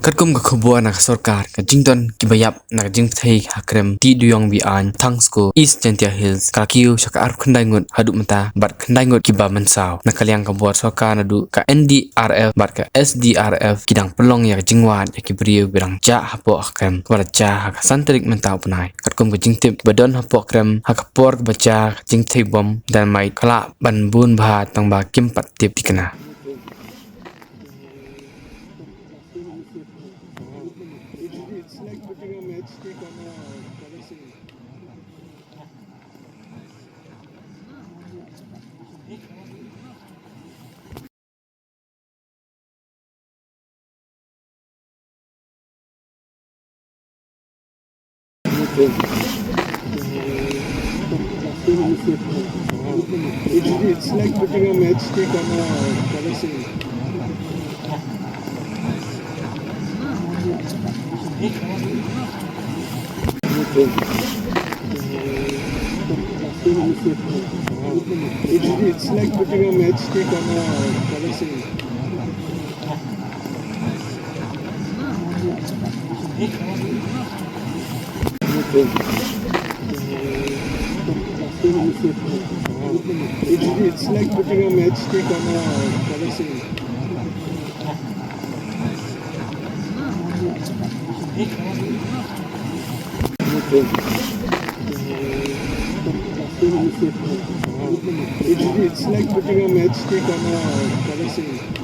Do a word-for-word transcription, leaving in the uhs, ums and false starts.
Katkum ka khubor na ka sorkar, ka jingdon kiba ïap na ka jingpyrthei ha krem Tiew Dewïong Beiñ, Thangsku, East Jaintia Hills, ka la kiew sha ka arphew khyndai ngut haduh mynta, bad khyndai ngut kiba mynsaw. Na ka liang ka bor sorkar naduh ka N D R F bad ka S D R F ki dang pynlong ïa ka jingwad ïa ki briew ba dang jah hapoh ka krem, kaba la jah ha ka san tarik mynta u bnai. Katkum ka jingtip ba don hapoh krem, ha ka por kaba jah ka jingthei bom dynamite, ka lah ban bun bha tang ba kim pat tip thikna. It's, it's like putting a matchstick on a kerosene. It's, it's like putting a matchstick on a kerosene. It's, it's like putting a matchstick on a kerosene. It's, it's like putting a matchstick on a kerosene.